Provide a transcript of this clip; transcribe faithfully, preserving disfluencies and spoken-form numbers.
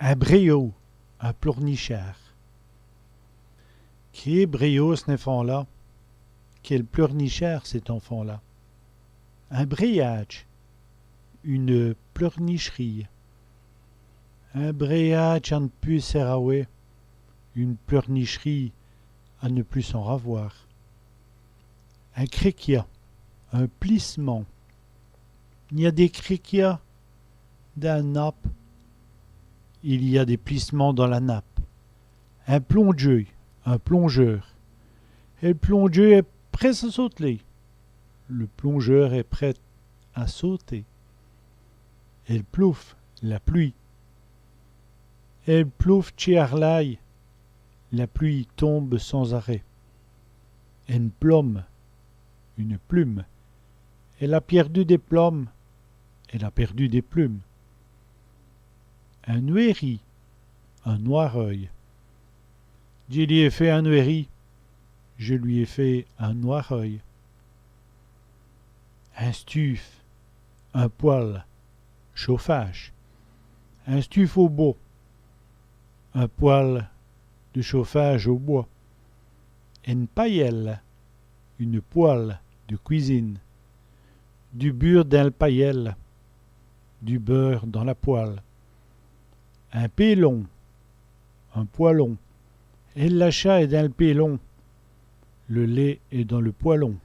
In brèyau, un pleurnichard. Qué brèyau, c'n-èfant-là ! Quel pleurnichard, cet enfant-là ! In brèyâdje, une pleurnicherie. In brèyâdje à n' pus s' rawè, une pleurnicherie à ne plus s'en ravoir. In crèkia, un plissement. I gn-a dès crèkias dins l' nape. Il y a des plissements dans la nappe. In plondjeû, un plongeur. El plondjeû èst prèt' à sauter. Le plongeur est prêt à sauter. El plouve, la pluie. El plouve tchèt a r'lâye. La pluie tombe sans arrêt. Ène plome, une plume. Èle a pièrdu dès plomes. Elle a perdu des plumes. In nwêri, un noir œil. Dji lî é fét in nwêri. Je lui ai fait un noir œil. In stûve, un poêle, chauffage. In stûve au bos, un poêle de chauffage au bois. Ène payèle, une poêle de cuisine. Du bûre dins l' payèle, du beurre dans la poêle. In pèlon, un poêlon. El lachat èst dins l' pèlon, le lait est dans le poêlon.